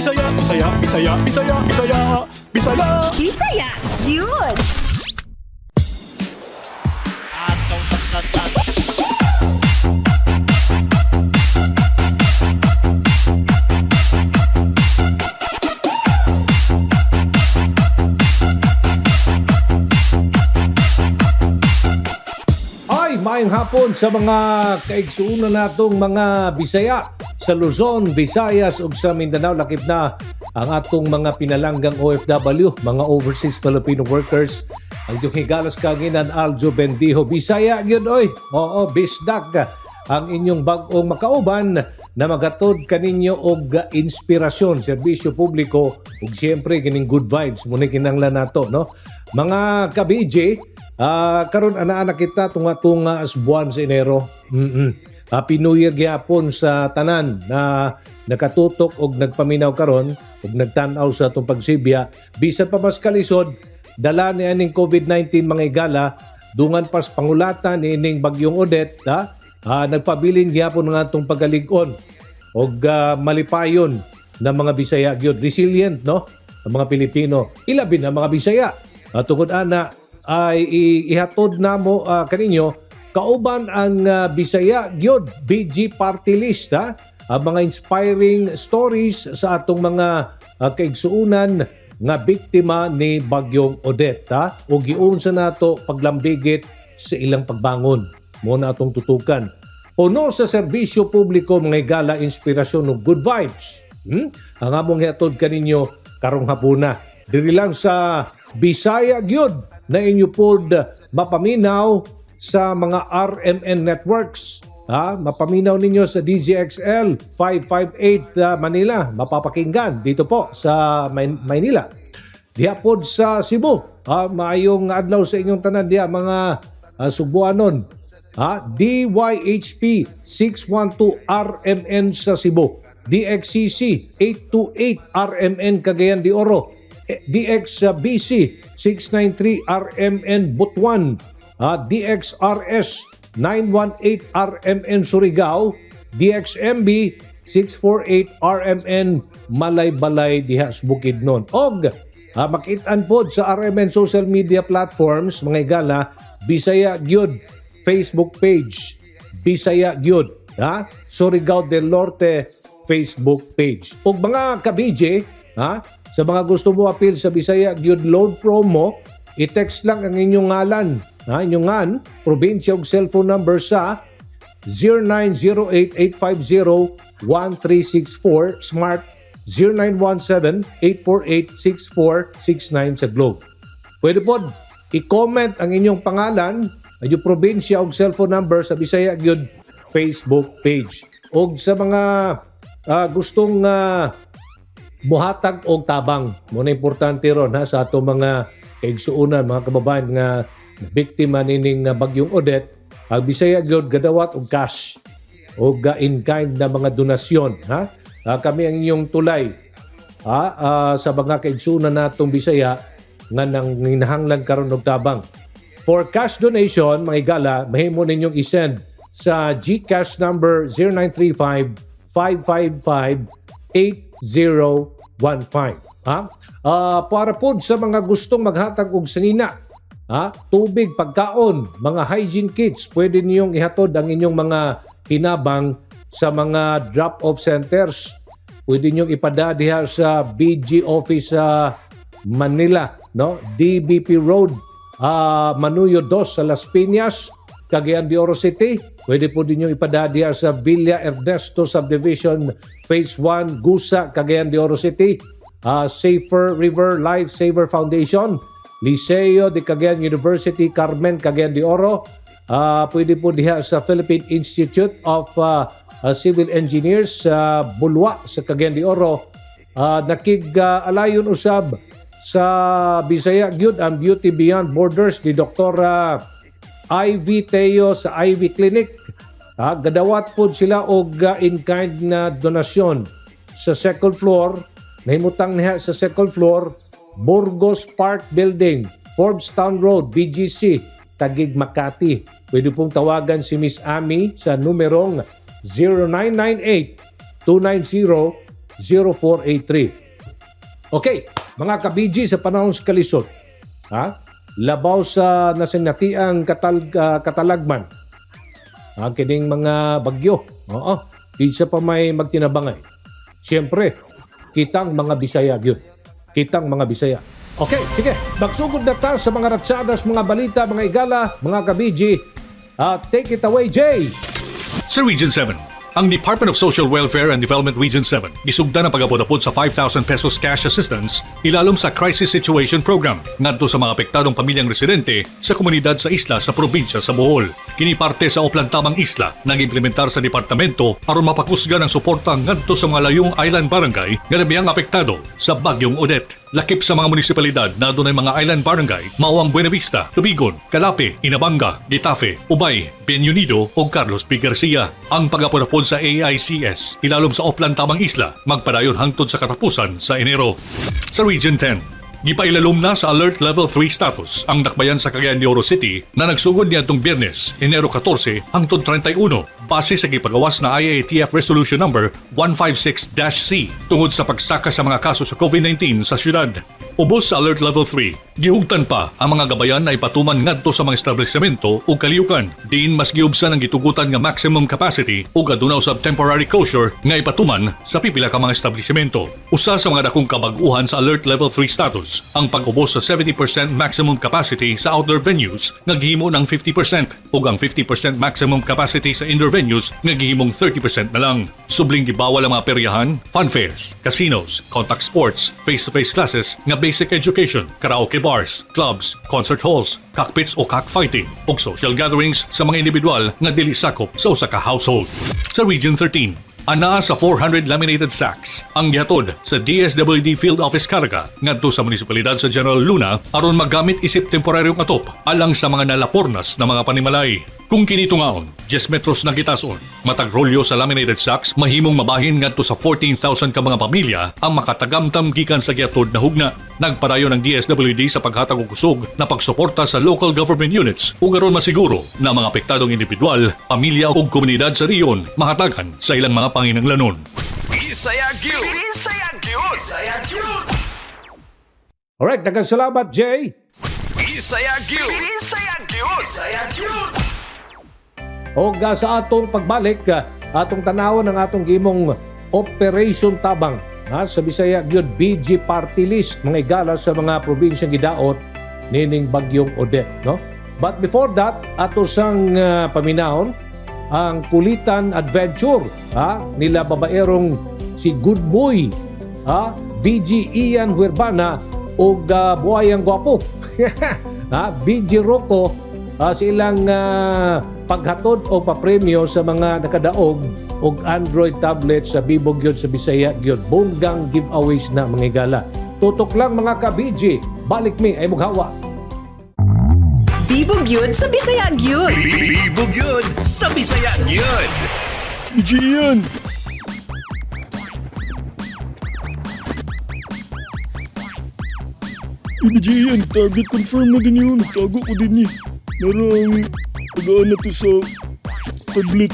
Bisaya, Bisaya, Bisaya, Bisaya, Bisaya, Bisaya. Bisaya gyud. Ay, maayong hapon sa mga kaigsuonan natong mga Bisaya sa Luzon, Visayas ug sa Mindanao, lakip na ang atong mga pinalanggang OFW, mga overseas Filipino workers. Ang inyong higalas kaanginan, Aljo Bendijo. Bisaya gyud oy. Oo, bisdak ang inyong bag-ong makauban na magatod kaninyo og inspirasyon, serbisyo publiko ug siyempre kining good vibes mo ni kinahanglan nato, no? Mga ka-BJ, karon ana-ana kita tunga-tunga as buwan sa Enero. Happy New Year gyapon sa tanan na nakatutok og nagpaminaw karon ug nagtan-aw sa atong pagsibya bisan pa mas kalisod dala ni aning COVID-19, mga igala, dungan pas pangulatan niining bagyong Odette, ha? Nagpabilin gyapon nga atong pagalig-on og malipayon na mga Bisaya gyud, resilient, no, ang mga Pilipino, ilabi na mga Bisaya. Tungod ana ay ihatod namo kaninyo kauban ang Bisaya gyud BG Party List, ha, ang mga inspiring stories sa atong mga kaigsuonan nga biktima ni Bagyong Odette, ha, ug giunsa nato paglambigit sa ilang pagbangon. Mo na atong tutukan, puno sa serbisyo publiko, mga igala, inspirasyon ug good vibes. Ang among hihatod kaninyo karong hapuna diri lang sa Bisaya gyud na inyo pod mapaminaw sa mga RMN networks. Ha, mapaminaw ninyo sa DZXL 558 Manila, mapapakinggan dito po sa Maynila. Diha pod sa Cebu. Ha, maayong adlaw sa inyong tanan diha, mga Subuanon. Ha, DYHP 612 RMN sa Cebu. DXCC 828 RMN Cagayan de Oro. DXBC 693 RMN Butuan. DXRS 918 RMN Surigao. DXMB 648 RMN Malaybalay diha sa Bukidnon. Og makitaan pod sa RMN social media platforms, mga igala, Bisaya gyud Facebook page, Bisaya gyud, ha, Surigao del Norte Facebook page. Ug mga ka-BJ, ha, sa mga gusto mo apil sa Bisaya gyud load promo, i-text lang ang inyong ngalan, ha, inyong ngan, probinsya ug cellphone number sa 0908-850-1364 Smart, 0917-848-6469 sa Globe. Pwede po i-comment ang inyong pangalan, ang inyong probinsya ug cellphone number sa Bisaya gyud Facebook page. Og sa mga gustong muhatag og tabang, mo na importante ron, ha, sa ato mga kaigsuonan, mga kababayan nga biktima nining bagyong Odette, ang Bisaya gyud gadawat og cash o in kind na mga donasyon, ha. Kami ang inyong tulay, ha, sa mga kaigsuonan natong Bisaya nga nang nginahanglan karon og tabang. For cash donation, mga igala, mahimo ninyong i-send sa GCash number 0935 555 8015. Ha? Para po sa mga gustong maghatag og sanina, ha? Tubig, pagkaon, mga hygiene kits, pwede niyong ihatod ang inyong mga hinabang sa mga drop-off centers. Pwede niyong ipada diha sa BG office sa Manila, no? DBP Road, Manuyo 2 sa Las Piñas, Cagayan de Oro City. Pwede po din yung ipada diha sa Villa Ernesto Subdivision Phase 1, Gusa, Cagayan de Oro City. Safer River Life Saver Foundation, Liceo de Cagayan University, Carmen, Cagayan de Oro. Pwede po diha sa Philippine Institute of Civil Engineers sa Bulua sa Cagayan de Oro. Nakig alayon usab sa Bisaya gyud ang Beauty Beyond Borders ni Dr. Ivy Teo sa Ivy Clinic. Gadawat po sila og in-kind na donasyon sa second floor, nahimutang niya sa second floor, Burgos Park Building, Forbestown Road, BGC, Taguig, Makati. Pwede pong tawagan si Miss Amy sa numerong 0998 290 0483. Okay, mga ka-BG, sa panahon sa kalisod, ha? Labaw sa nasinatiang katalagman, ang kining mga bagyo. Oo, di sa pa may magtinabangay. Siyempre, kitang mga Bisaya gyud. Kitang mga Bisaya. Okay, sige. Magsugod na ta sa mga ratsadas, mga balita, mga igala, mga ka-BG. Take it away, Jay! Sa Region 7, ang Department of Social Welfare and Development Region 7 gisugdan ang pag-apod-apod sa ₱5,000 cash assistance ilalom sa Crisis Situation Program ngadto sa mga apektadong pamilyang residente sa komunidad sa isla sa probinsya sa Bohol. Kini parte sa Oplan Tamang Isla nag-implementar sa departamento aron mapakusgan ang suporta ngadto sa mga layong island barangay nga labihang apektado sa Bagyong Odette. Lakip sa mga munisipalidad na adunay mga island barangay mao ang Buenavista, Tubigon, Calape, Inabanga, Getafe, Ubay, Bien Unido ug Carlos P. Garcia. Ang pag-apod-apod sa AICS ilalom sa Oplan Tamang Isla magpadayon hangtod sa katapusan sa Enero. Sa Region 10, gipailalom na sa Alert Level 3 status ang dakbayan sa Cagayan de Oro City na nagsugod niadtong Biyernes, Enero 14 hangtod 31 base sa gipagawas na IATF Resolution Number 156-C tungod sa pagsaka sa mga kaso sa COVID-19 sa syudad. Ubos sa Alert Level 3, gihugtan pa ang mga gabayan na ipatuman ngadto sa mga establishmento ug kaliyukan. Diin mas giubsan ang gitugutan nga maximum capacity ug aduna usab temporary closure nga ipatuman sa pipila ka mga establishmento. Usa sa mga dakong kabag-uhan sa Alert Level 3 status ang pag-ubos sa 70% maximum capacity sa outdoor venues nga gihimo ng 50% ug ang 50% maximum capacity sa indoor venues nga gihimong 30% na lang. Subling gibawal ang mga peryahan, funfairs, casinos, contact sports, face-to-face classes nga basic education, karaoke bars, clubs, concert halls, cockpits o cockfighting, ug social gatherings sa mga individual nga dili sakop sa usa ka household. Sa Region 13, anaa sa 400 laminated sacks ang gihatod sa DSWD Field Office Caraga ngadto sa munisipalidad sa General Luna aron magamit isip temporaryong atop alang sa mga nalapornas na mga panimalay. Kung kini tungaon, 10 metros na gitason, matag rolyo sa laminated sacks mahimong mabahin ngadto sa 14,000 ka mga pamilya ang makatagamtam gikan sa gihatod na hugna. Nagpadayon ang DSWD sa paghatag og kusog na pagsuporta sa local government units ug aron masiguro na mga apektadong individual, pamilya ug komunidad sa rehiyon mahatagan sa ilang mga panginanglanon. Bisaya gyud. Bisaya gyud. Bisaya gyud. Alright, daghang salamat, Jay! Bisaya gyud. Bisaya gyud. Bisaya gyud. O sa atong pagbalik, atong tanawon ang atong gimong Operation Tabang ha, sa Bisaya gyud BG Party List, mga igala sa mga probinsyang gidaot nining Bagyong Odette, no? But before that, ato sang paminahon ang Kulitan Adventure, ha, nila babaerong si Good Boy, ha, BG Ian Huerbana ug Buhayang Gwapo, ha, BG Rocco, sa ilang paghatod o papremyo sa mga nakadaog og Android tablet sa Bibog gyud sa Bisaya gyud. Bonggang giveaways na, mga igala. Tutok lang, mga ka-BG. Balik mi, ayaw moghawa. Bibog yun sa Bisaya gyud. Bibog gyud sa Bisaya gyud. Gian! Gian, target confirm na din yun. Tago ko din eh. Narang tagaan na to sa tablet.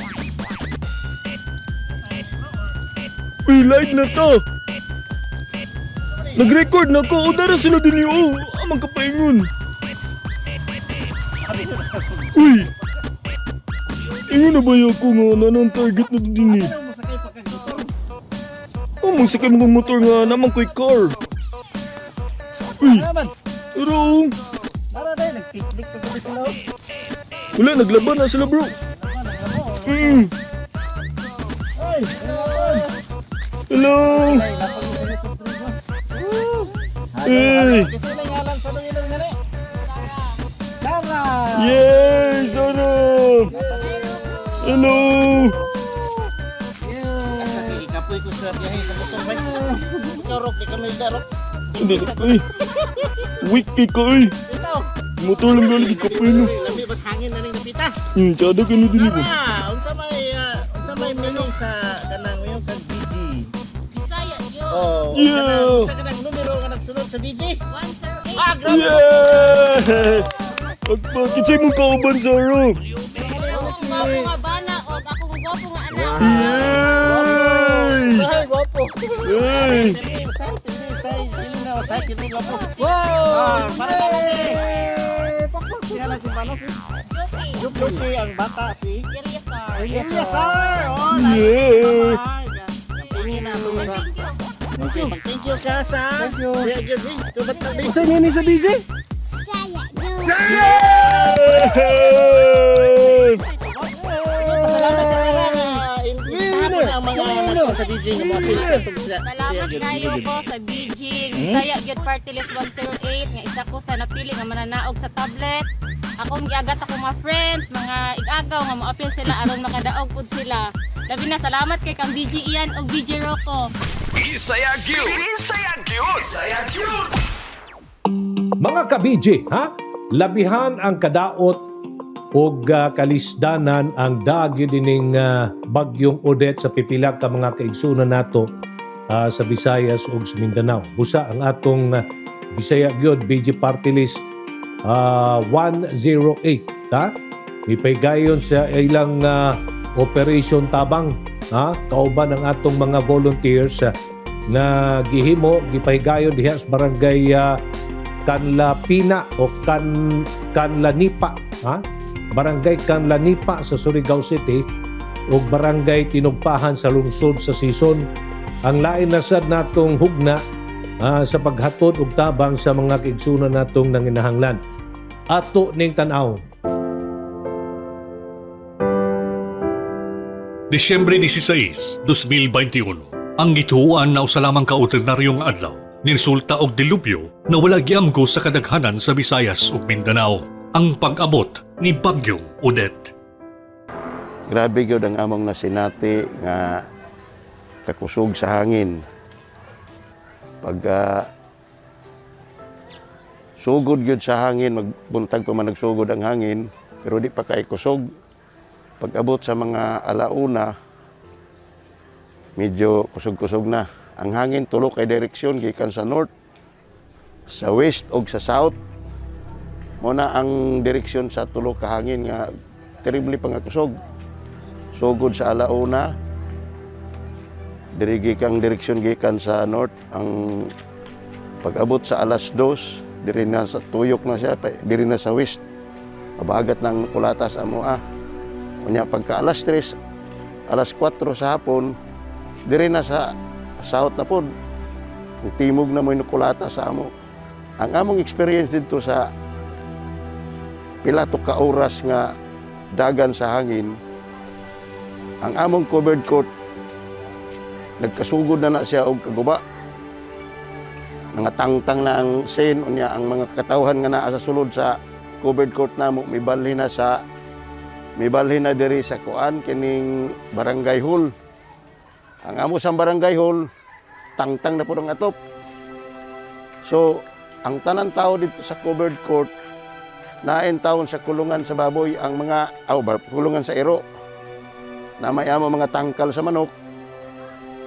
Uy, live na to! Nag-record na ko. O, dara sila din yun. Oh, amang kapaingon. Uy! Ingon na ba yung ako nga na ang target na din eh? Oh, magsakay mga motor nga naman ko'y car. Uy! Pero, Nag-picnic pa gabi sila. Wala, naglaban na sila, bro. Hello! Hey! Kasi na ngalan sa luminon nga ni. Sarah! Yay! Sana! Hello! Kasi ikapoy ko sa biyahe sa motorbike. Ikaw, Rok, di kami darok. Hindi, uy! Weak kay ka, uy! Ikaw! Motor lang galing, ikapoy no. Lami bas hangin na ning napita. Tsada ka na din ba? Sarah, unsa may meaning sa kanang yung kag BG? Bisaya yun. Oh, unsa kanang numero nga nagsunod sa BG? 108. Ah, grabe. Yeah! Pagpakitsay mong kauban, Sarah! Akong gwapo nga bana o akong gwapo nga anak. Yay! Ay, gwapo. Hey! Pirmi, say, pirmi, say, dili na, say, pirmi lang po. Wow! Para na lang eh. Siya lang si Manos eh. Joki. Joki, ang bata si Eliasar. Eliasar! Oh, Yeah! Tingin na itong sa. Thank you. Okay, mag-thank you ka sa. Thank you. Tubat na, Bing. Sa nini sa BJ? Yay! Pasalamat ka sir nga imbitahan mo na ang mga nagkuhan sa DJ nga mga feels atong sa Salamat kayo ko sa BG. Bisaya gyud Party List 108 nga isa ko sa napili nga mananaog sa tablet. Akong giagat ako mga friends, mga igagaw nga moapil sila aron makadaog pud sila. Labi na salamat kay kang BG Ian ug BG Rocco. Bisaya gyud. Bisaya gyud. Bisaya gyud. Mga ka-BJ, ha? Labihan ang kadaot og kalisdanan ang dagi dining bagyong Odette sa pipila ka mga kaigsunan nato sa Visayas ug sa Mindanao. Busa ang atong Bisaya gyud BJ Party List 108, ha? Ipaygayon sa ilang Operation Tabang, ha? Kauban ang atong mga volunteers nga gihimo gipahigayon diha sa barangay Kanlapina o Kanlanipa, ha? Barangay Kanlanipa sa Surigao City ug Barangay Tinugpahan sa lungsod sa Sison. Ang lain na sad natong hugna sa paghatod og tabang sa mga kaigsunan natong nanginahanglan. Ato ning tan-awon. Disyembre 16, 2021, ang gituoan na usa lamang ka ordinaryong adlaw niresulta og dilubyo na wala giamgo sa kadaghanan sa Visayas ug Mindanao, ang pag-abot ni Bagyong Odette. Grabe gyud ang among nasinati nga kakusog sa hangin. Pagka sugod gyud sa hangin, magbuntag pa man nagsugod ang hangin, pero di pa kay kusog. Pag abot sa mga alauna, medyo kusog-kusog na. Ang hangin tulo kay direksyon gikan sa north, sa west og sa south. Mo na ang direksyon sa tulo ka hangin nga terribly pa nga kusog. Sugod sa alauna, diri gikan direksyon gikan sa north ang pag-abot sa alas 2, diri na sa tuyok na siya, diri na sa west. Mabagat ng kulata sa amoa. Unya pagka alas 3, alas 4 sa hapon, diri na sa south na pod. Ang timog na mo kulata sa amo. Ang among experience dito sa pila to ka oras nga dagan sa hangin, ang among covered court nagkasugod na na siya og kaguba. Nangatangtang na ang sen unya ang mga katawhan nga naa sa sulod sa covered court namo mibalhin na diri sa kuan kining barangay hall. Ang amo sa barangay hall tangtang na pud ang atop. So ang tanan tao dito sa covered court nain taon sa kulungan sa baboy ang mga aw kulungan sa iro na may amo mga tangkal sa manok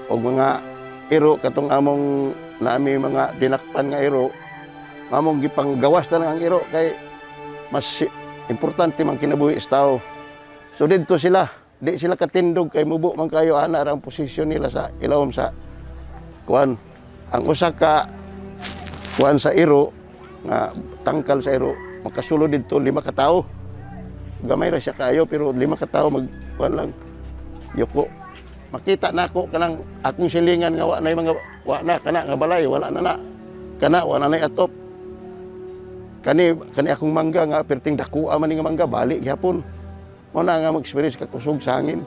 o mga iro katong among nami mga dinakpan nga iro among gipanggawas na lang ang iro kay mas importante man kinabuhi sa tao. So didto sila, di sila katindog kay mubo man kayo ana ra ang posisyon nila sa ilawom sa kuan. Ang usa ka kuan sa iro nga tangkal sa iro makasulod didto lima ka tawo. Gamay ra siya kayo pero lima ka tawo mag kuan lang yuko. Makita na ako kanang akong silingan nga wa na mga wa na kana nga balay wala na na kana wa na nay atop kani kani akong mangga nga perting dakua man ni nga mangga bali gihapon. Mo na nga mag-experience ka kusog sa hangin.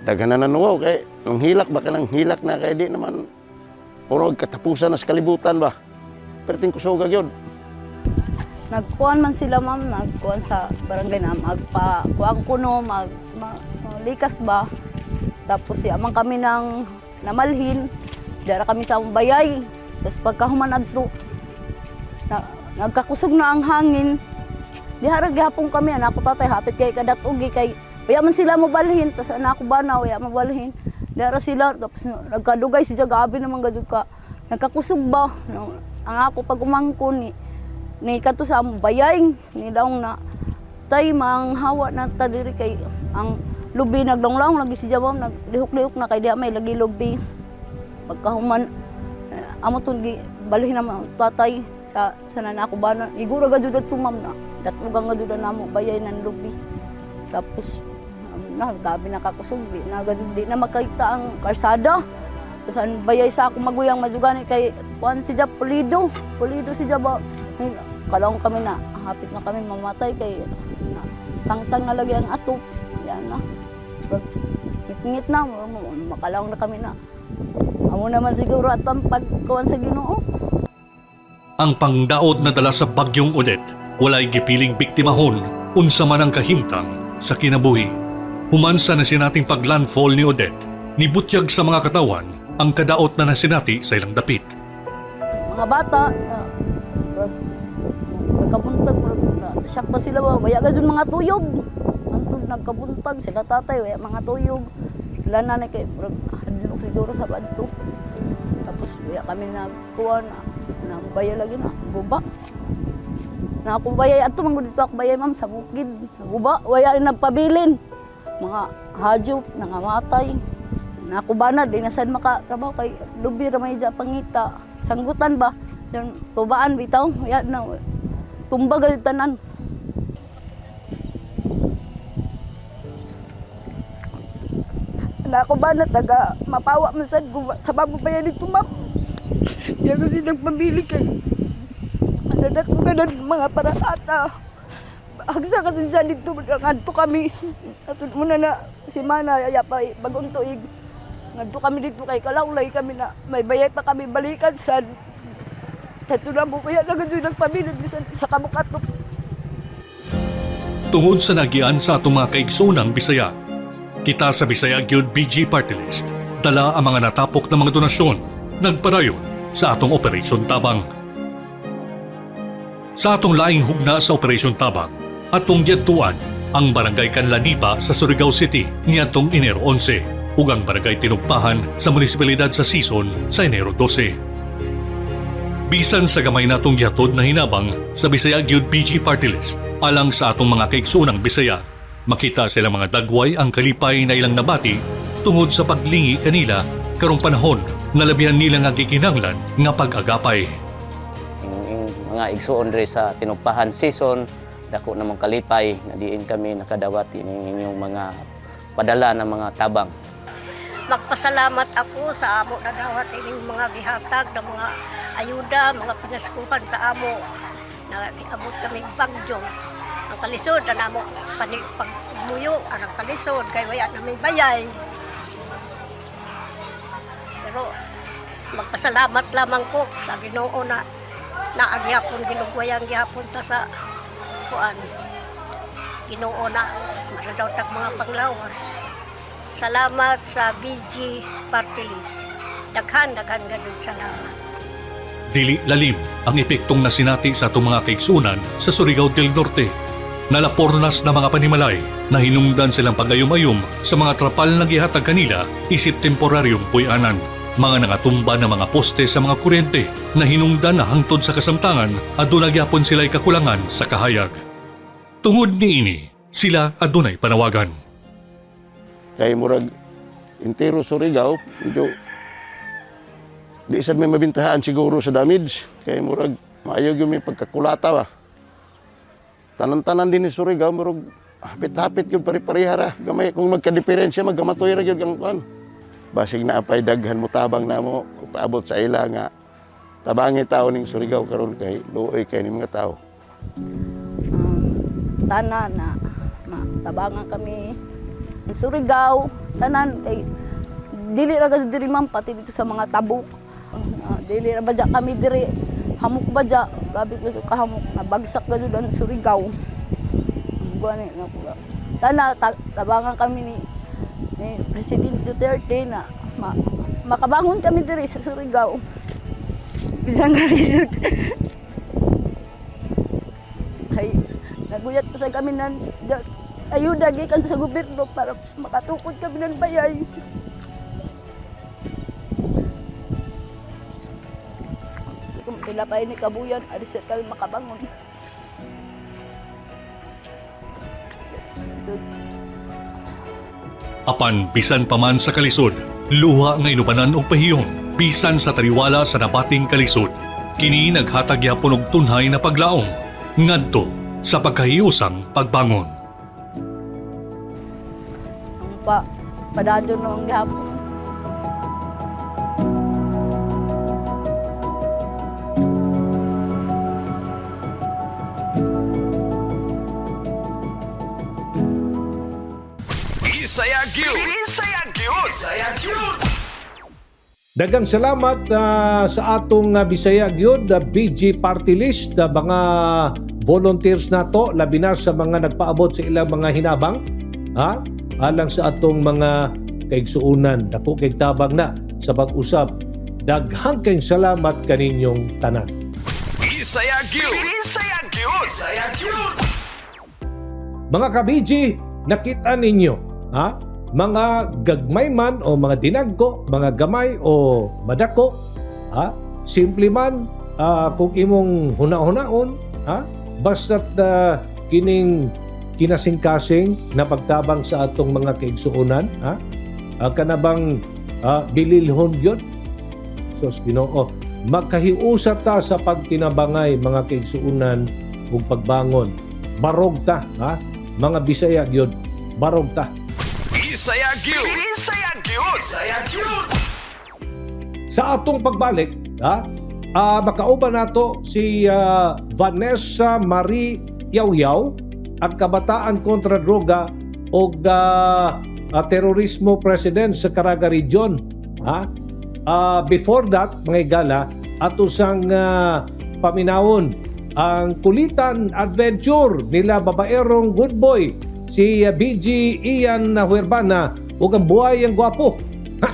Daghan na nanuwaw kay ang hilak ba kanang hilak na kay di naman puro katapusan na sa kalibutan ba. Perting kusog gyud. Nagkuan man sila ma'am, nagkuan sa barangay na magpa kuan kuno mag likas ba. Tapos siya man kami ng namalhin. Dara kami sa among bayay. Tapos pagkahuman adto na, nagkakusog na ang hangin. Dihara gihapon kami anak ko tatay hapit kay kadatugi kay waya man sila mobalhin tas anak ko bana waya mabalhin. Dihara sila tapos nagkadugay si gabi naman gadud ka nagkakusog ba no, ang ako pag umangkon ni ni kadto sa among bayay ni daong na tay manghawa na ta diri kay ang lubi naglonglaong lagi si Jamam naglihok-lihok na kay diha may lagi lubi. Pagkahuman eh, amo tong gi balhin na ang tatay sa nana ako ba na igura ga jud adto, ma'am, na datugang nga jud namo bayay nan lubi. Tapos na gabi nakakusog, di na gud di na makita ang karsada. Tapos ang bayay sa ako maguyang madugani kay kuan si Jab pulido. Pulido si Jab ba. Kalong kami na hapit na kami mamatay kay na, tangtang na lagi ang atop. Yan na. Pag ngit na, makalawang na kami na. Amo naman siguro at ang pagkuan sa Ginoo. Ang pangdaot na dala sa bagyong Odette, walay gipiling biktimahon unsa man ang kahimtang sa kinabuhi. Human sa nasinating paglandfall ni Odette, nibutyag sa mga katawan ang kadaot na nasinati sa ilang dapit. Mga bata, na, pag, nagkabuntag, murag, na, shock pa sila ba? Waya ka dun mga tuyog. Antod nagkabuntag, sila tatay, waya mga tuyog. Sila nanay kay, murag, hadlok siguro sa badto. Tapos waya kami nagkuha na, na baya lagi na, guba. Na ako bayay, ato man gud dito ako bayay, ma'am, sa bukid. Guba, waya rin nagpabilin. Mga hayop, nangamatay. Na ako ba na, di na sad makatrabaho kay lubi ra may dya pangita. Sanggutan ba? Yan, tubaan bitaw, waya na. Tumba gayud tanan. Na ako ba na taga mapawa man sad guba sa babo pa yan dito, ma'am. Yan kasi nagpabili kay ano na ko ganun mga parakata. Hagsa ka dun sa dito, ngadto kami. Ato muna na si Mana, ya pa bagong tuig. Ngadto kami dito kay Kalawlay kami na may bayay pa kami balikan sad. Tato na mo kaya na ganun nagpabili bisan sa kabukatok. Tungod sa nagian sa atong mga kaigsoonang Bisaya, kita sa Bisaya Gyud BG Party List, dala ang mga natapok na mga donasyon, nagpadayon sa atong Operation Tabang. Sa atong laing hugna sa Operation Tabang, atong giadtuan ang Barangay Canlanipa sa Surigao City niadtong Enero 11 ug ang Barangay Tinugpahan sa munisipalidad sa Sison sa Enero 12. Bisan sa gamay natong gihatod na hinabang sa Bisaya Gyud BG Party List alang sa atong mga kaigsoonang Bisaya, makita sila mga dagway ang kalipay na ilang nabati tungod sa paglingi kanila karong panahon na labihan nila nga gikinahanglan nga pag-agapay. Yung mga igsuon diri sa Tinugpahan season, dako namong kalipay nga diin kami nakadawat ining inyong mga padala ng mga tabang. Magpasalamat ako sa amo na dawat ining mga gihatag ng mga ayuda, mga pinaskuhan sa amo. Na abot kami bagyo. Ang kalisod na namo pani pagmuyo ang kalisod kay waya na may bayay. Pero magpasalamat lamang ko sa Ginoo na naagyapon ginugwayang gihapon ta sa kuan. Ginoo na maradaw tag mga panglawas. Salamat sa BG Party List. Daghan, daghan ganun salamat. Dili lalim ang epektong nasinati sa atong mga kaigsunan sa Surigao del Norte. Nalapornas na mga panimalay na hinungdan silang pag-ayom-ayom sa mga trapal na gihatag kanila isip temporaryong puy-anan. Mga nangatumba na mga poste sa mga kuryente na hinungdan na hangtod sa kasamtangan aduna gyapon sila'y kakulangan sa kahayag. Tungod niini, sila adunay panawagan. Kay murag entero Surigao, medyo di sad may mabintahaan siguro sa damage. Kay murag maayo gyud may pagkakulata ba. Tanan-tanan din ni Surigao murag hapit-hapit gyud pare-pareha ra. Gamay kung magka-diferensya magkamatoy ra gyud ang kuan. Basig na apay daghan mo tabang namo paabot sa ila nga tabangi tao ning Surigao karon kay luoy kay ni mga tao. Tanan na matabangan kami ang Surigao, tanan kay dili ra gud diri, ma'am, pati dito sa mga tabok. Ah, dili ra badya kami diri, hamok badya, gabi ko sa kahamok, nabagsak gud ang Surigao. Ang gani na po. Tana tabangan kami ni President Duterte na makabangon kami diri sa Surigao. Bisan kalisod. Ay, naguyat pa sa kami ng ayuda gikan sa gobyerno para makatukod kami ng bayay. Kung pila pa ini kabuyan, alis kami makabangon. So, Apan bisan pa man sa kalisod, luha nga inubanan og pahiyom. bisan sa taliwala sa nabating kalisod. Kini naghatag gyapon og tunhay na paglaom ngadto sa pagkahiusang pagbangon. Ang padayon naman gihapon. Bisaya gyud. Bisaya gyud. Bisaya gyud. Daghang salamat sa atong Bisaya gyud, BG Party List, mga volunteers nato, labi na sa mga nagpaabot sa ilang mga hinabang, ha? Alang sa atong mga kaigsuonan. Dako kay tabang na sa pag-usab. Daghang kayong salamat kaninyong tanan. Bisaya gyud. Bisaya gyud. Bisaya gyud. Mga ka-BG, nakita ninyo, ha? Mga gagmay man o mga dinagko, mga gamay o madako, ha? Simple man kung imong huna-hunaon, ha? Basta't kining kinasingkasing na pagtabang sa atong mga kaigsuonan, ha? Kanabang bililhon gyud. Sos Ginoo, magkahiusa ta sa pagtinabangay mga kaigsuonan ug pagbangon. Barog ta, ha? Mga Bisaya gyud, barog ta. Bisaya gyud. Bisaya gyud. Bisaya gyud. Sa atong pagbalik, ha? Makauban nato si Vanessa Marie Yawyaw, ang Kabataan kontra Droga og Terorismo President sa Caraga Region. Ha? Before that, mga igala, ato sang paminawon ang Kulitan Adventure nila babaerong good boy si BG Ian Huerbana ug ang buhay ang gwapo. Ha?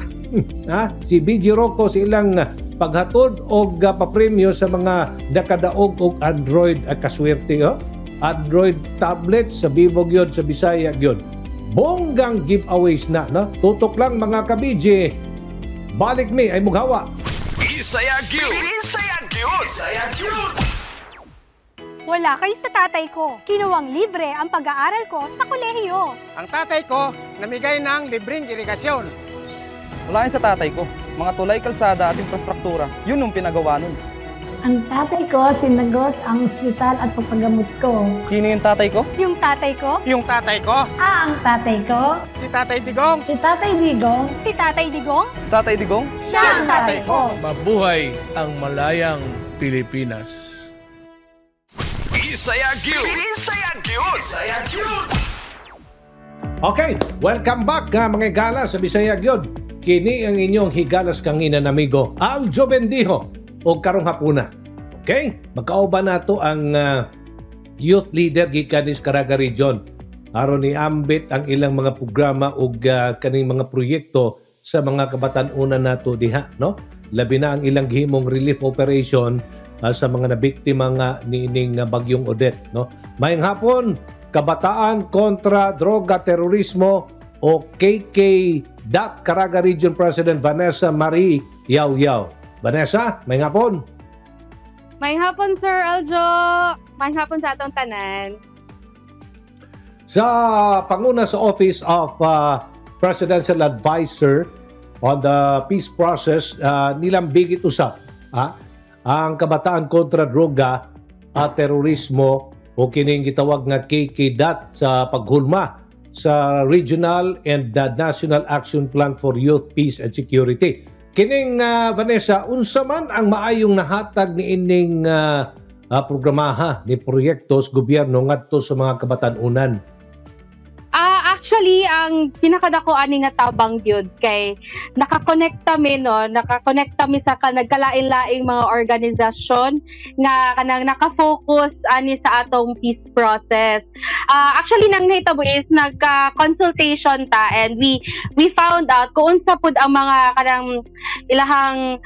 Ha? Si BG Rocco sa ilang paghatod og papremyo sa mga nakadaog og Android at kaswerte, oh. Android tablet sa Vivo gyud, sa Bisaya gyud. Bonggang giveaways na, no? Tutok lang mga ka-BG. Balik mi ay mughawa. Bisaya gyud. Bisaya gyud. Bisaya gyud. Wala kayo sa tatay ko. Kinuwang libre ang pag-aaral ko sa kolehiyo. Ang tatay ko, namigay ng libreng irigasyon. Wala yan sa tatay ko. Mga tulay, kalsada at infrastruktura, yun ang pinagawa nun. Ang tatay ko, sinagot ang ospital at pagpagamot ko. Sino yung tatay ko? Yung tatay ko? Yung tatay ko? Ah, ang tatay ko? Si Tatay Digong. Si Tatay Digong. Si Tatay Digong? Si Tatay Digong? Siya ang tatay ko. Mabuhay ang malayang Pilipinas. Bisaya gyud. Bisaya gyud. Bisaya gyud. Okay, welcome back ha, mga igala sa Bisaya gyud. Kini ang inyong higalas kanginan amigo, Aljo Bendijo, o karong hapuna. Okay? Magkauban nato ang youth leader gikan ni Caraga Region. Aron niambit ang ilang mga programa ug kaning mga proyekto sa mga kabatan-unan nato diha, no? Labi na ang ilang gihimong relief operation sa mga nabiktima nga niining bagyong Odette, no? Maayong hapon, Kabataan kontra Droga Terorismo o KK dot Caraga Region President Vanessa Marie Yaw. Vanessa, maayong hapon. Maayong hapon, Sir Aljo. Maayong hapon sa atong tanan. Sa panguna sa Office of Presidential Advisor on the Peace Process, nilambigit usab ang Kabataan kontra Droga at Terorismo o kining gitawag nga KK dot sa paghulma sa Regional and the National Action Plan for Youth Peace and Security. Kining Vanessa, unsa man ang maayong nahatag ni ining programaha ni proyekto sa gobyerno ngadto sa mga kabatan-unan? Actually, ang pinakadako ani nga tabang gyud kay nakakonekta mi, no, nakakonekta mi sa nagkalain-laing mga organisasyon nga kanang naka-focus ani sa atong peace process. Actually, nang nahitabo is nagka-consultation ta and we found out kung unsa pud ang mga kanang ilahang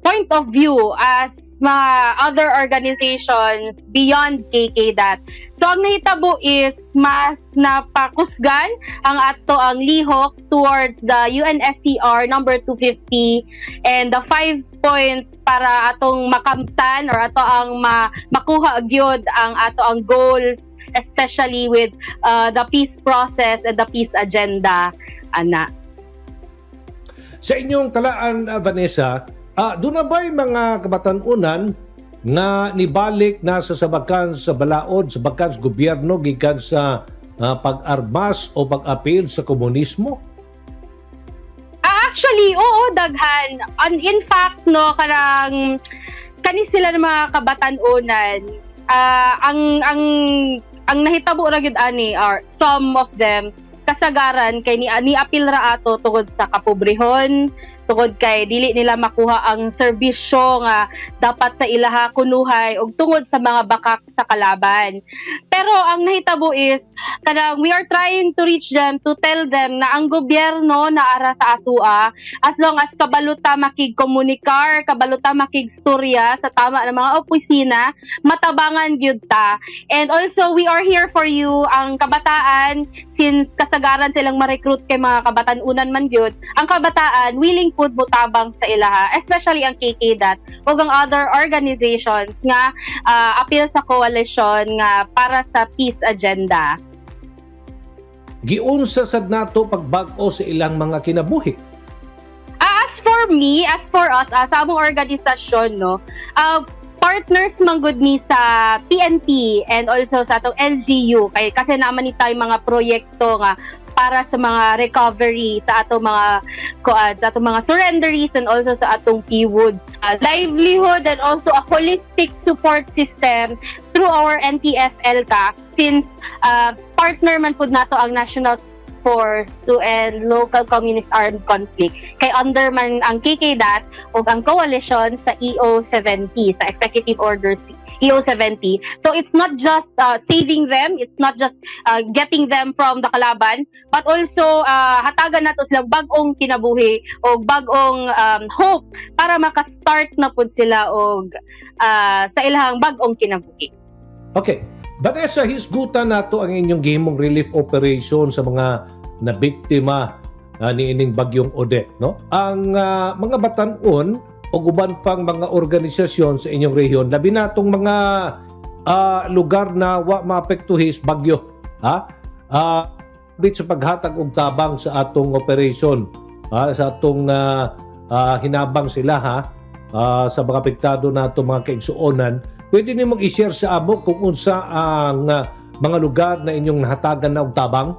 point of view as mga other organizations beyond KK that. So ang nahitabo is mas napakusgan ang ato ang lihok towards the UNSCR number 250 and the 5 points para atong makamtan or ato ang makuha gyud ang ato ang goals, especially with the peace process and the peace agenda ana. Sa inyong talaan, Vanessa, duna ba'y mga kabatan-unan nga nibalik na sa sabakan sa balaod, sa bakan sa gobyerno gikan sa pag-armas o pag-apil sa komunismo? Actually, oo, daghan. And in fact, no, kanang kani sila ng mga kabatan-unan, ang nahitabo ra gyud ani are some of them, kasagaran kay ni apil ra ato tungod sa kapobrehon, tungod kay dili nila makuha ang serbisyo nga dapat sa ilaha kunuhay, ug tungod sa mga bakak sa kalaban. Pero ang nahitabo is kanang we are trying to reach them, to tell them na ang gobyerno naara sa atua, as long as kabalo ta makigkomunikar, kabalo ta makigstorya sa tama ng mga opisina, matabangan gyud ta. And also, we are here for you, ang kabataan, since kasagaran silang ma-recruit kay mga kabatan-unan man gyud, ang kabataan willing pud motabang sa ilaha, especially ang KK DAT ug ang other organizations nga apil sa coalition nga para sa peace agenda. Giunsa sad nato pagbag-o sa ilang mga kinabuhi? As for me, as for us, sa among organisasyon, no, partners man gud mi sa PNP and also sa atong LGU kay kasi naman ni tayo mga proyekto nga para sa mga recovery sa atong mga kuan, sa atong mga surrenderies and also sa atong PWUDs. Livelihood and also a holistic support system through our NTF-ELCAC, since partner man pud nato ang National Force to End Local Communist Armed Conflict. Kay under man ang KK-DAT o ang coalition sa EO 70, sa Executive Order EO 70. So it's not just saving them, it's not just getting them from the kalaban, but also hatagan nato sila bag-ong kinabuhi o bag-ong hope para maka-start na pud sila og sa ilang bag-ong kinabuhi. Okay. Vanessa, hisgutan nato ang inyong gihimong relief operation sa mga nabiktima niining bagyong Odette, no? Ang mga batan-on o uban pang mga organisasyon sa inyong rehiyon, labi na itong mga lugar na wa maapektuhis bagyo, ha? Bit sa paghatag og tabang sa atong operation, ha? Sa atong hinabang sila, ha? Sa mga apektado nato mga kaigsuonan, pwede nimong i-share sa amo kung unsa ang mga lugar na inyong nahatagan na og tabang?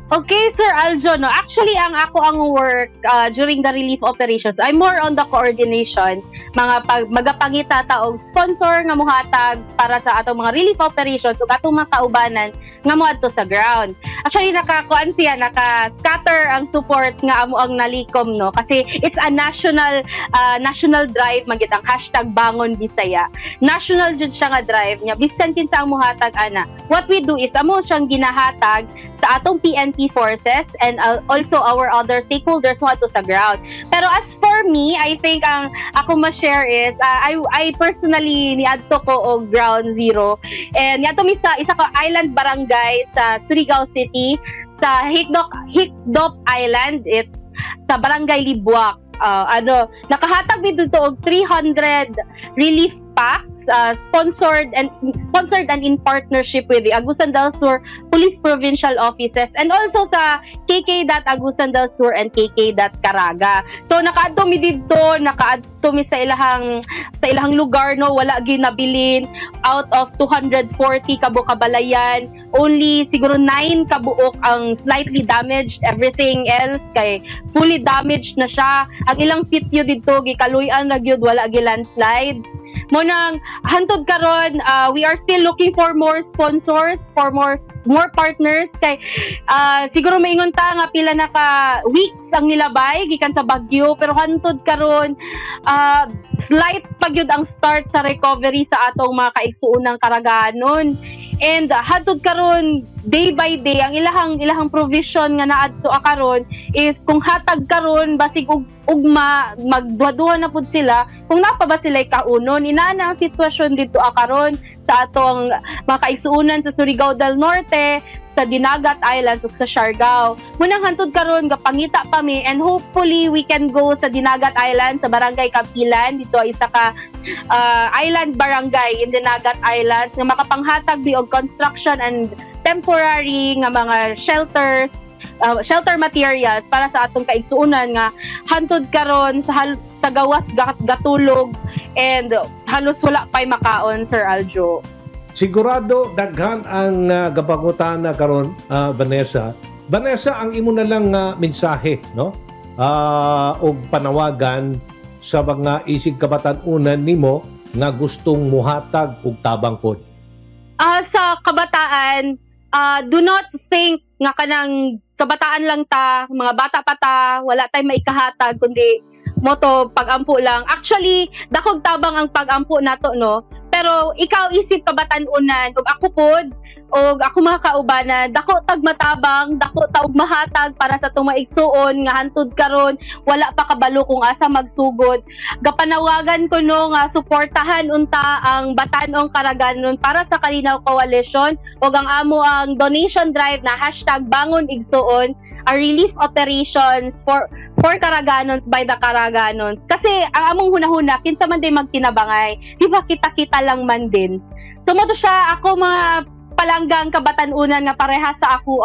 Okay, Sir Aljo, no. Actually, ang ako ang work during the relief operations, I'm more on the coordination. Mga pag magapangita ta og sponsor nga mohatag para sa atong mga relief operations ug atong mga kaubanan nga moadto sa ground. Actually, nakakuan siya, naka-scatter ang support nga amo ang nalikom, no, kasi it's a national drive man gyud ang #BangonBisaya. National jud siya nga drive niya. Bisan kinsa ang mohatag ana. What we do is amo siyang ginahatag sa atong PNP forces and also our other stakeholders mo ato sa ground. Pero as for me, I think ang ako ma-share is I personally niadto ko og ground zero and niadto mi sa isa ka island barangay sa Surigao City, sa Hikdop Island. It's sa Barangay Libuac. Ano, nakahatag mi dito og 300 relief packs sponsored and in partnership with the Agusan del Sur Police Provincial Offices and also sa KK.Agusan del Sur and KK.Caraga. So nakaadto mi didto, nakaadto mi sa ilahang lugar, no, wala ginabilin. Out of 240 kabuok kabalayan, only siguro 9 kabuok ang slightly damaged, everything else kay fully damaged na siya. Ang ilang sitio didto gikaluy-an na gyud, wala gi landslide. Mao nang hantod karon we are still looking for more sponsors, for more partners kay siguro maingon ta nga pila na ka weeks ang nilabay gikan sa bagyo, pero hantod karon slight pa gyud ang start sa recovery sa atong mga kaigsuonang Karaganon. And hantod karon, day by day, ang ilahang provision nga naadto karon is kung hatag karon, basig og ugma magduha-duha na pud sila kung napa ba sila kaunon. Inana ang sitwasyon dito karon sa atong mga kaigsuonan sa Surigao del Norte, sa Dinagat Islands ug sa Siargao. Mao nang hantod karon gapangita pa mi and hopefully we can go sa Dinagat Island, sa Barangay Campilan, dito ay isa ka island barangay in Dinagat Islands nga makapanghatag bi og construction and temporary nga mga shelters. shelter materials para sa atong kaigsuonan nga hantod karon sa gawas gatulog and halos wala pay makaon, Sir Aljo. Sigurado daghan ang gapangutana karon, Vanessa. Vanessa, ang imo na lang mensahe, no? Og panawagan sa mga isig kabatan-unan nimo nga gustong muhatag og tabang pod. Sa kabataan, do not think nga kanang kabataan lang ta, mga bata pa ta, wala tay maikahatag kundi mao to pagampo lang. Actually, dakog tabang ang pagampo nato, no. Pero ikaw isip kabatan-unan ug ako pod og ako mga kaubanan, dako tag matabang, dako ta og mahatag para sa atong maigsuon nga hantud karon wala pa kabalo kung asa magsugod. Gapanawagan ko, no, nga suportahan unta ang Batan-ong Karaganon para sa Kalinaw Coalition ug ang amo ang donation drive na #BangonIgsuon, a relief operations for Caraganons by the Caraganons. Kasi ang among hunahuna, kinsa man din magtinabangay, di ba kita-kita lang man din? So mao to siya, ako mga palanggang kabatan-unan nga pareha sa ako,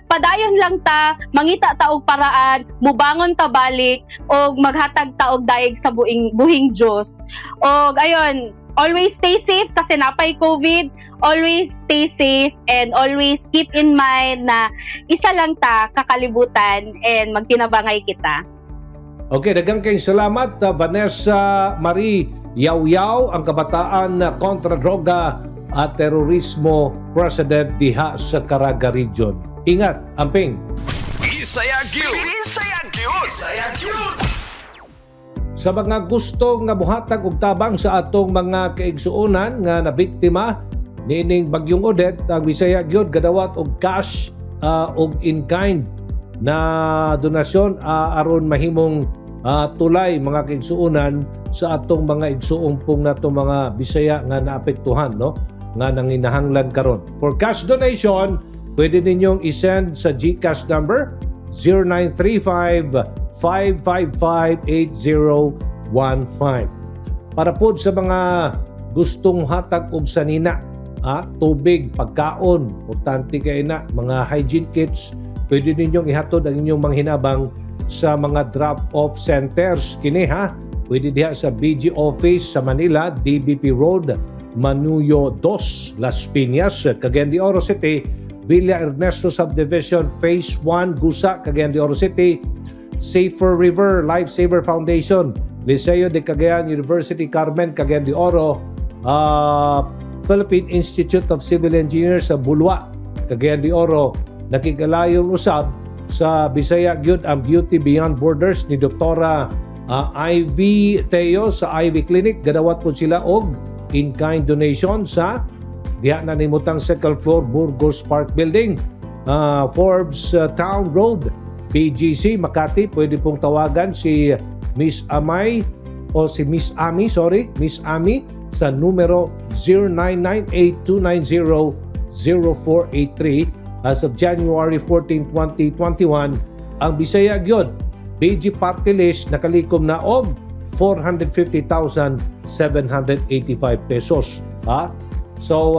padayon lang ta, mangita ta og paraan, mubangon ta balik og maghatag ta og dayeg sa buing buhing Dios. Og ayon, always stay safe kasi napay COVID, always stay safe and always keep in mind na isa lang ta kakalibutan and magtinabangay kita. Okay, daghang kayong salamat, Vanessa Marie Yaw-Yaw, ang Kabataan na kontra droga at terorismo president diha sa Caraga Region. Ingat, amping. Bisaya gyud. Bisaya gyud. Bisaya gyud. Sa mga gusto nga muhatag og tabang sa atong mga kaigsuonan nga nabiktima niining bagyong Odette, ang Bisaya gyud gadawat og cash og in kind na donasyon aron mahimong tulay, mga kaigsuonan, sa atong mga igsuong pong natong mga Bisaya nga naapektuhan, no, nga nanginahanglan karon. For cash donation, pwede ninyong i-send sa GCash number 0935 555 8015. Para po sa mga gustong hatag og sanina, tubig, pagkaon, importante kay na mga hygiene kits, pwede ninyong ihatod ang inyong mga hinabang sa mga drop-off centers kini ha. Pwede diha sa BG Office sa Manila, DBP Road, Manuyo 2, Las Piñas, Cagayan de Oro City, Villa Ernesto Subdivision, Phase 1, Gusa, Cagayan de Oro City, Safer River Lifesaver Foundation, Liceo de Cagayan University, Carmen, Cagayan de Oro, Philippine Institute of Civil Engineers sa Bulua, Cagayan de Oro. Nakigalayon usab sa Bisaya gyud ang Beauty Beyond Borders ni Doktora Ivy Teo sa Ivy Clinic. Gadawat po sila og in-kind donation sa diha na nimutang second floor, Burgos Park Building, Forbes Town Road, BGC, Makati. Pwede pong tawagan si Miss Amay o si Miss Ami, sorry, Miss Ami sa numero 0998-290-0483. As of January 14, 2021, ang Bisaya gyud BG Party List nakalikom na og 450,785 pesos. Ha? So,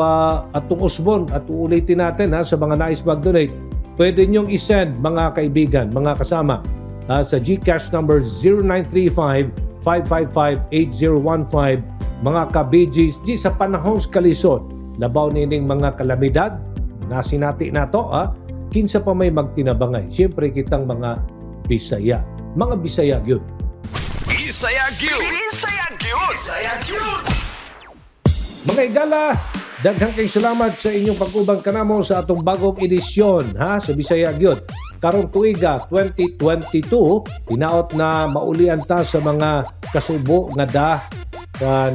atong usbon at uulitin natin ha, sa mga nais mag-donate, pwede niyong isend, mga kaibigan, mga kasama, sa GCash number 0935 555 8015. Mga ka-BG, sa panahon sa kalisod, labaw nining mga kalamidad, nasinati nato, ha, kinsa pa may magtinabangay? Siyempre kitang mga Bisaya. Mga Bisaya gyud. Bisaya gyud. Bisaya gyud. Bisaya gyud. Mga igala, daghang kay salamat sa inyong pag-uban kanamo sa atong bagong edisyon ha sa Bisaya gyud. Karong tuiga 2022, hinaot na maulian ta sa mga kasubo nga da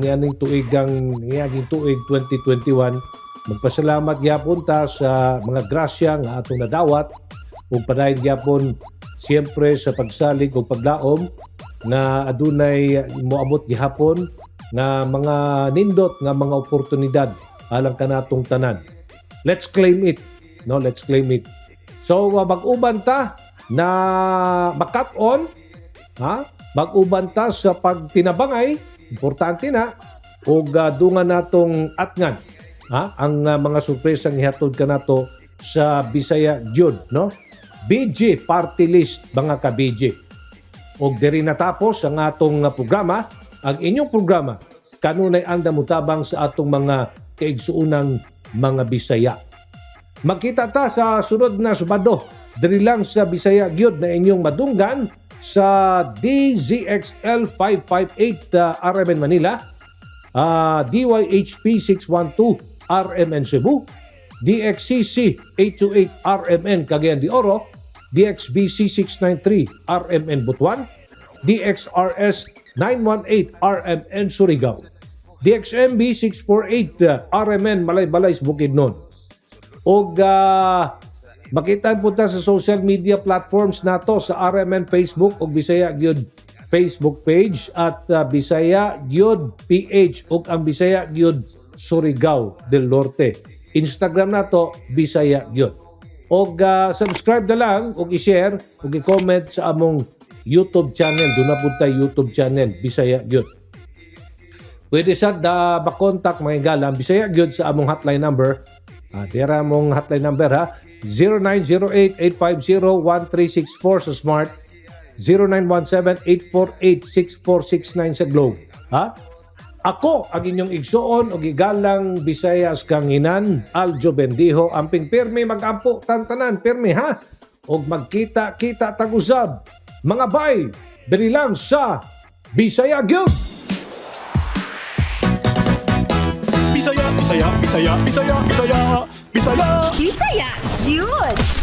nianing tuigang niaging tuig 2021. Magpasalamat gyapon ta sa mga grasya nga atong nadawat ug padayon gyapon siyempre sa pagsalig ug paglaom nga adunay moabot gihapon nga mga nindot nga mga oportunidad alang kanatong tanan. Let's claim it. No, let's claim it. So mag-uban ta na makat-on, ha? Mag-uban ta sa pagtinabangay, importante na ug dungan natong atngan, ha, ang mga sorpresang ihatod kanato sa Bisaya gyud, no? BG Party List, mga ka-BG. Og diri natapos ang atong programa, ang inyong programa kanunay anda mutabang sa atong mga kaigsuunang mga Bisaya. Magkita ta sa sunod na Subado diri lang sa Bisaya gyud na inyong madunggan sa DZXL 558 RMN Manila, DYHP 612 RMN Cebu, DXCC 828 RMN Cagayan de Oro, DXBC 693 RMN Butuan, DXRS 918 RMN Surigao, DXMB 648 RMN Malaybalay, Bukidnon. Og makita po ta sa social media platforms nato sa RMN Facebook ug Bisaya gyud Facebook page at Bisaya gyud PH ug ang Bisaya gyud Surigao del Norte. Instagram nato Bisaya gyud. Og subscribe na lang ug i-share ug i-comment sa among YouTube channel. Duna pud tay YouTube channel Bisaya gyud. Pwede sad makontak, mga higala, ang Bisaya gyud sa among hotline number. Dira among hotline number ha. 0908-850-1364 sa Smart. 0917-848-6469 sa Globe. Ha? Ako ang inyong igsuon o gigalang Bisayas Kanginan, Aljo Bendijo, amping pirmi magampo tantanan pirmi ha. Og magkita-kita tag-usab. Mga bay, diri lang sa Bisaya gyud. Bisaya, Bisaya, Bisaya, Bisaya, Bisaya, Bisaya. Bisaya, yun!